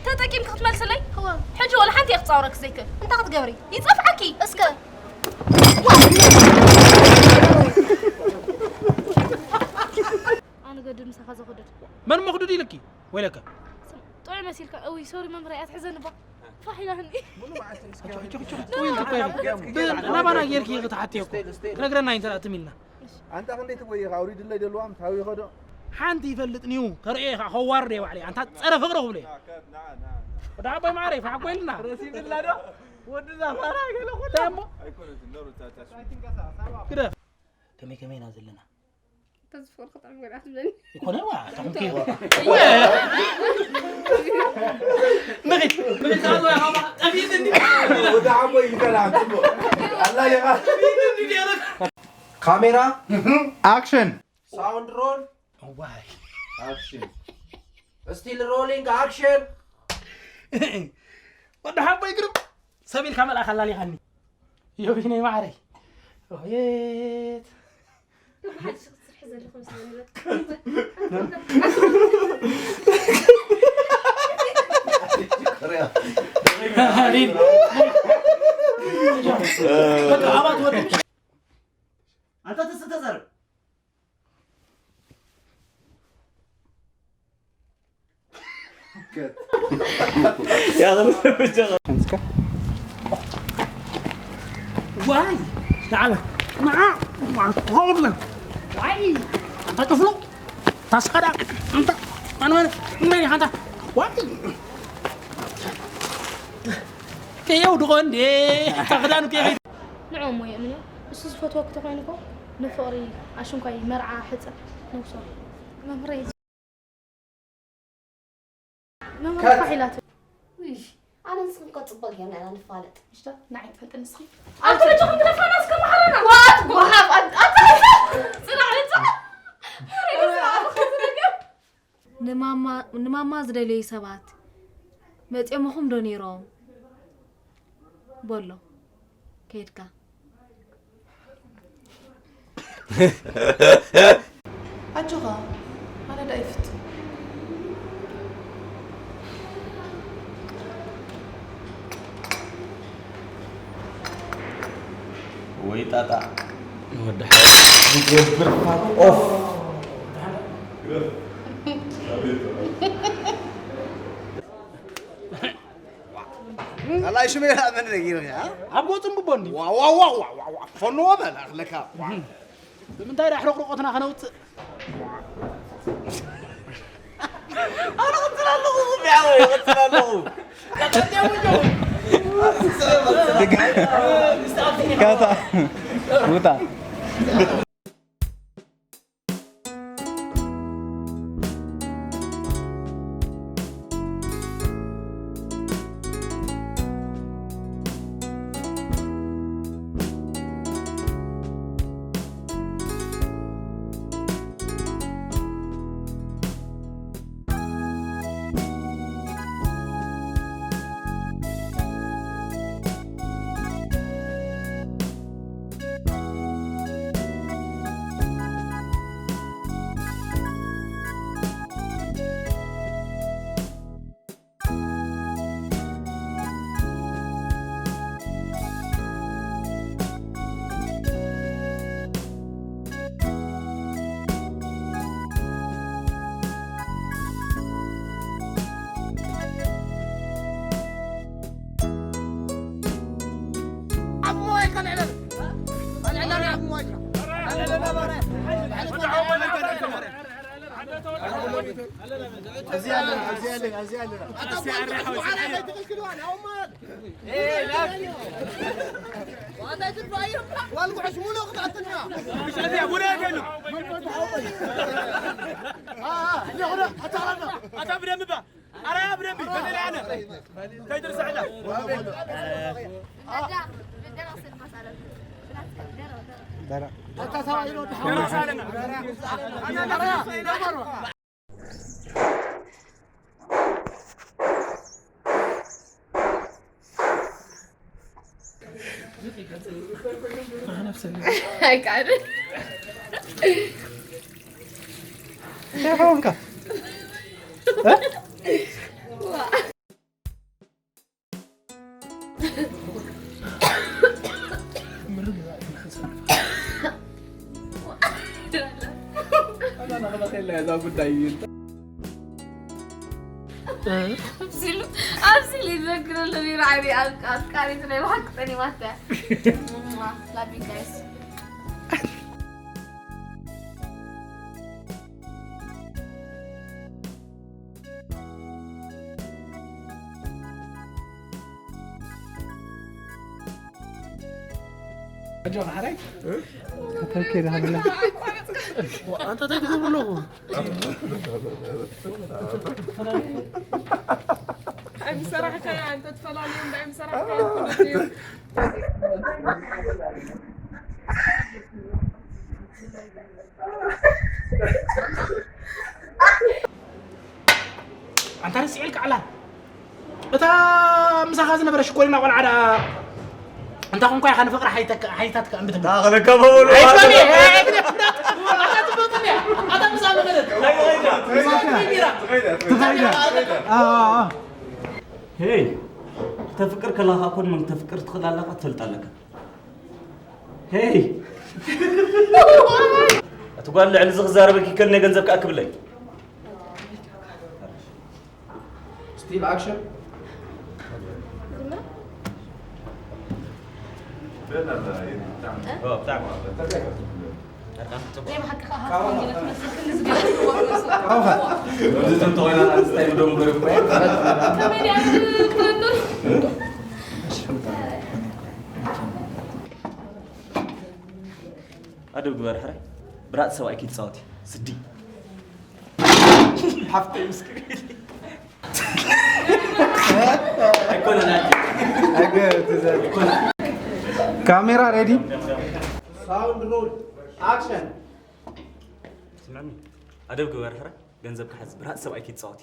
ተጠቂምኪ ክትመልስለይ? እወ። ሕጂ ወላ ሓንቲ እየ ክጻወረኪ ዘይክእል። እንታይ ክትገብሪ? ይጸፍዓኪ። እስከ። ኣነ ገድል ምሳኻ ዘኸደድ። መን መኽዱድ ኢልኪ? ወይለከ። ጥዑይ መሲልካ። እውይ፣ ሶሪ መምህረይ፣ ኣትሕዘኒ እባ። ፋሕ ኢላትኒ። ሕጂ፣ ሕጂ፣ ሕጂ፣ ጥዑይ ኢልኪ እኮ ኢልኪ። ብ-፣ ናባና ጌርኪ ክትሓትዮ እኮ። ክነግረና እዩ እንተ ደኣ ትም ኢልና። ኣንታ ክንደይ ትጎይኻ? ኣውሪድለይ ደልዋም፣ ታዊ ኸዶ። ሓንቲ ይፈልጥኒ እዩ። ከርእዮ ኢኻ፣ ከዋርድ እየ ባዕለይ። ኣንታ ጸረ ፍቕሪ ክብሎ እየ። ወዲ ዓባይ ማዕረይ፣ ፋሕ እኮ ኢልና። ረሲብላ ዶ? ወዲ ዛፋራ ገለ ኩሉ። እንታይ እሞ? ኣይኮነትን፣ ኖሩ፣ ታ-፣ ታ-፣ ግደፍ። ከመይ ከመይ ኢና ዘለና? ተዝፈር ክጥዕም ገለ ኣትብለኒ። ይኮነ ዋ፣ ታኹም ከይዋ። ንኺድ፣ ንኺድ፣ ታኹም ዋ፣ ጠፊእኒ። ወዲ ዓቦይ ይከላም፣ ጽቡቕ። ኣላ ይኻ። ጠፊእኒ እንዲ ያለ። ካሜራ፣ ኣክሽን። ሳውንድ ሮል፣ ዋይ። ኣክሽን። ስቲል ሮሊንግ፣ ኣክሽን። ወዲ ዓቦይ ግርም፣ ሰብ ኢልካ መልኣኽ ኣላሊኻኒ። ዮቢነይ ማዕረይ። ሮየት። ኣንታ ተስተዛረብ። ዋይ፣ تعال. مع، مع، هوبلا. ዋይ፣ ኣንታ ጥፍሉ። ታስካዳ። ኣንታ፣ ኣነ፣ ኣነ፣ መን ኢኻ ኣንታ? ዋይ። ከየው ድኾ እንዴ? ኣንታ ክዳኑ ከየኸይድ። ንዕኡ እሞ የእምንዮ። እሱ ዝፈትወኪ ተኾይኑ እኮ ንፍቕሪ ኣሽንኳይ መርዓ ሕጸ ነውሶ። መምህረይ። መምህር ከት። ፋሕ ኢላቶ። ውይ፣ ኣነ ንስኺ እኮ ጽቡቕ ጌርና ኢና ንፋለጥ። ምሽታ፣ ንዓይ ትፈልጥኒ ንስኺ? ኣብቲ በጃኹም ትደፋና እስከ መሓረና። ዋት፣ ጓሓፍ፣ ኣት-፣ ኣት-፣ ኣት-፣ ጽናዕ፣ ጽናዕ። ንማማ፣ ንማማ ዝደለዩ ሰባት መጺኦምኹም ዶ ነይሮም? በሎ ከይድካ። ኣጆኻ፣ ኣነ ዳይፍት። ወይ ጣጣ። ወዲ ሓ-፣ ዝገብር ፋክ ኦፍ። ኣላይ ሽሜ መን ነጊርካ? ኣብ ገጹ እንብቦ እንዲ። ዋ፣ ዋ፣ ዋ፣ ዋ፣ ዋ፣ ዋ፣ ፈንዎ በል ኣኽለካ። ዋ። ብምንታይ ደኣ ሕርቕርቆትና ከነውጽእ? ኣነ እቕጽል ኣለኹ፣ እዚኣ ወይ እቕጽል ኣለኹ። ካታ፣ ውታ። ኣታ ብደንብ ባ። ኣረ ብደንብ በተለይ ኣነ ከይትርስዕና። ኣይከኣልን። እንታይ ኾንካ? እ? ዋ፣ እዛ ጉዳይ እዩ። ኣብዚሉ ኣብዚሉ ይዘክረሉ ነይሩ። ዓቢ ኣብ- ኣፍቃሪት ናይ ብሓቂ ጠሊማታ። Love you guys. ኣጆኻ ሓራይ። ከተከለ ሃብላ። ኣንተ እንታይ ትገብር ኣለኹ? እንታይ ምሰራሕካ? ኣንተ ትፈላልዮም እንታይ ምሰራሕካ? ኣንታ ርሲዕልካ ዕላል። እታ ምሳኻ ዝነበረ ሽኮሪና ቆልዓ ደኣ እንታ ኾንኳ ኢኻ ንፍቕሪ ሓይተካ- ሓይታትካ እምቢ ትብል። ታኸለካ በበሉ። ኣይትበል፣ ኣይትበል፣ ኣይትበል፣ ኣታ ትበልጥኒ እያ። ኣታ ምሳ መቐደት። ትኸይዳ። ኣዎ፣ ኣዎ። ሄይ፣ ክተፍቅር ከለኻ ኮን መን ክተፍቅር ትኽእል ኣለኻ ትፈልጥ ኣለካ። ሄይ! እቲ ጓል ልዕሊ እዚ ክዛረበኪ ከል ናይ ገንዘብ ከኣ ክብለይ። ስቲል ኣክሽን። ኦ፣ ብጣዕሚ። ናይ ብሓቂ ከኣ ሃፍቲ ወንጌል ትመስል ክንዲ ዝገለጽ ዝወቅሱ። ኣውኻ። እዚ ተንተኾይና ኣንስታይ ብደም ገርኩ። ከመይ ድያ ትነብር? ኣደብ ግበር ሕራይ። ብራጥ ሰብኣይ ከይትጻወቲ። ስዲ። ሓፍተይ ምስክር። ኣይኮነን ኣቲ። ኣይኮነን። ካሜራ ሬዲ። ሳውንድ ሮል። ኣክሽን። ስምዕኒ። ኣደብ ግበር ሕራይ። ገንዘብ ክሓዝ። ብራጥ ሰብኣይ ከይትጻወቲ።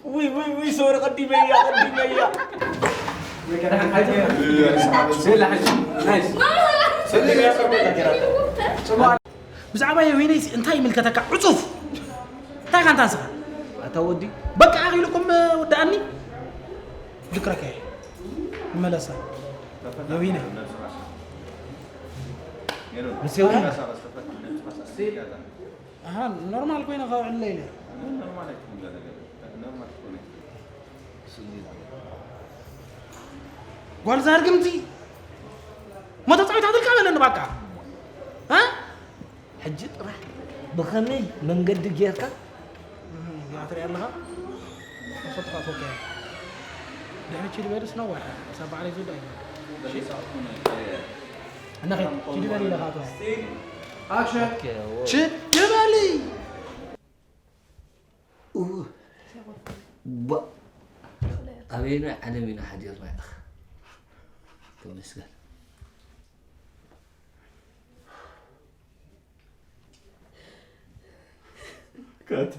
ውይ፣ ውይ፣ ውይ፣ ሶሪ፣ ቀዲመያ፣ ቀዲመያ። ብዛዕባ የወይነይሲ እንታይ ይምልከተካ? ዕጹፍ። እንታይ ኢኻ ንስኻ? ኣታ ወዲ። በቃ ኣኺልኩም ወዳኣኒ። ድክረከ። ይመለሳ። የወይነይ። ምስ የወይነይ። ኣሃ፣ ኖርማል ኮይነ ካብ ዕለ ኢለ። ምን ኖርማል ኣይትኹን ገለ ገለ። ኖርማል ትኾነ። ጓል ዛርግምቲ። ሞተ ጻዊት ኣትልካ በለኒ ባካ። እ? ሕጂ ጥራሕ ብኸመይ መንገዲ ጌርካ? እህ፣ እዚኣ ትሪኣ ኣለኻ? ተፈጥኻ ተወካያ። ድሕሪ ቺሊ በልስ ነዋሕ። ሳብ ባዕለይ ዝውዳእ እዩ። እሺ? እናኸይድ፣ ቺሊ በል ኢለኻ ኣትዋ። ኣክሽን። ኦኬ፣ ዎ። ቺሊ በል። እው። ቧ-፣ ኣበየናይ ዓለም ኢና ሓዲርና ኢኻ? ተመስገን። ከት።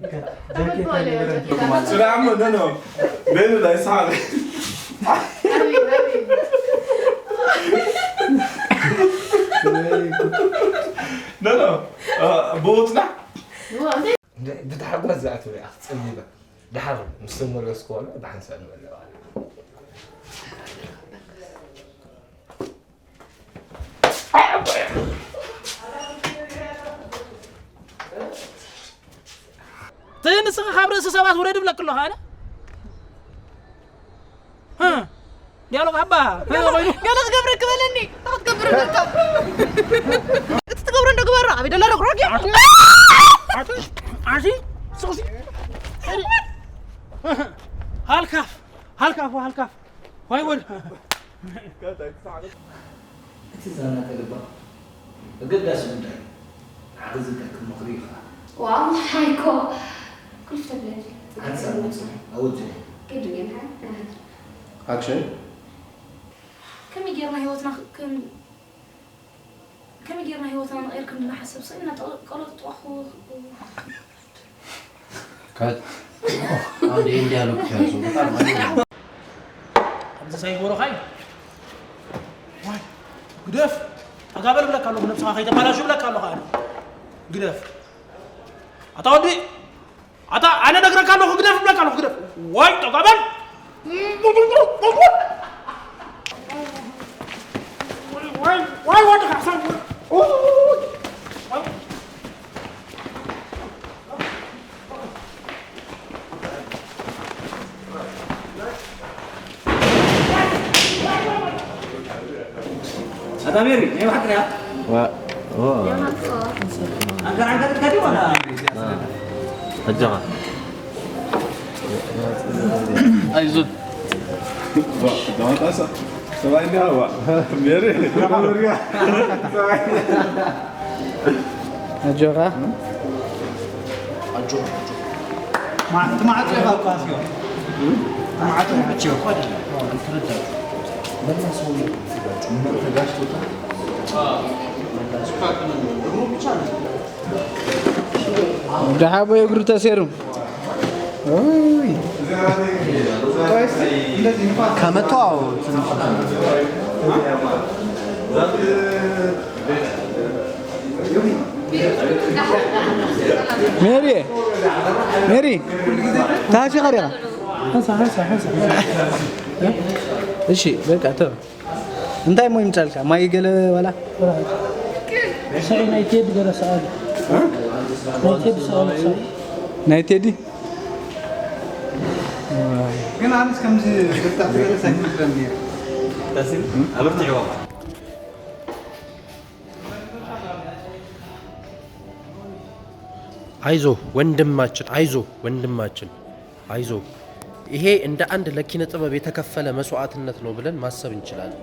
ከት። ጃኬት ኣይነበረን። ጽናዕ እሞ፣ ኖ፣ ኖ። በሉ፣ ላይ ሰሓቅ። ኖ፣ ኖ። አ፣ ብኡ ጽናዕ። እንደ-፣ ብታሕጓስ ዝኣተወ እያ ክትጸልይባ። ደሓር ምስ ተመለስኩ ዋላ ብሓንሳእ ንበልዕ ዋላ። እቲ ንስኻ ካብ ርእሲ ሰባት ውረድ እብለክ ኣለኹ ኣነ። እ፣ ዲያሎግ ኣባ፣ እ፣ ኮይኑ። ገለ ክገብረክ በለኒ፣ እንታይ ክትገብር እብለካ? እቲ ትገብሮ እንዶ ግበሮ፣ ኣበይ ደሎ ረግሮ ድዩ? ኣቲ፣ ኣቲ፣ ሱሲ። ሃልካፍ፣ ሃልካፍ፣ ሃልካፍ። ዋይ ወድ። እቲ ዛና ተልባ ኣገዳሲ ጉዳይ እዩ። ንዓኺ ዝጠቅም ምኽሪ እዩ ኸዓ። ዋው፣ ሓይኮ። ክልተ ብለድ። ሓንሳብ ምጽእ፣ ኣወጅ። ግድ ግን፣ ሃ? ኣክሽን። ከመይ ጌርና ህይወትና ክ-፣ ክን-፣ ከመይ ጌርና ህይወትና ንቕየር ከም ንሓስብ ስእልና ጠ-፣ ቀሎጥጦኹ። ካት-፣ ኣንድ ኢንዲያ ሎክ ያዙ። በጣም አሪፍ ነው። ከምዚ ሳይጎረኻይ ዋይ፣ ግደፍ። ጠጋ በል ብለካ ኣለኹ፣ ነብስኻ ከይተባላሹ ብለካ ኣለኹ ኣነ። ግደፍ። ኣታ ወዲ፣ ኣታ ኣነ ነግረካ ኣለኹ፣ ግደፍ እብለካ ኣለኹ፣ ግደፍ። ዋይ፣ ጠጋ በል። ዋይ፣ ዋይ፣ ዋይ፣ ወዲ ካሕሳን። ኣታ ሜሪ፣ ናይ ባሕሪ ያ? ዋ፣ ኦ። ኣንከር፣ ኣንከር፣ ከዲ ወላ? ኣጆኻ። ኣይዞን። ዋ፣ ዳማጣሳ። ሰብኣይ እንዲያ፣ ዋ። ሜሪ። ኣጆኻ። ማዕጾ፣ ማዕጾ ኢኻ እኮ ኣስዮ። ማዕጾ ኢኻ። ደሓቦይ እግሩ ተሴሩ። ኡይ። ከመቶ፣ አዎ፣ ትንሽ። ሜሪ፣ ሜሪ፣ ታች ቀሪያ። እሺ፣ በቃ ተው። እንታይ እሞ ይምጻልካ? ማይ ገለ ዋላ? ሰይ ናይ ቴዲ ገለ ሰኣል። ናይ ቴዲ ሰኣል፣ ሰይ። ናይ ቴዲ? ግን ኣነስ ከምዚ ብርታት ገለ ሳይመስለኒ እዩ። አይዞ ወንድማችን፣ አይዞ ወንድማችን፣ አይዞ። ይሄ እንደ አንድ ለኪነ ጥበብ የተከፈለ መስዋዕትነት ነው ብለን ማሰብ እንችላለን።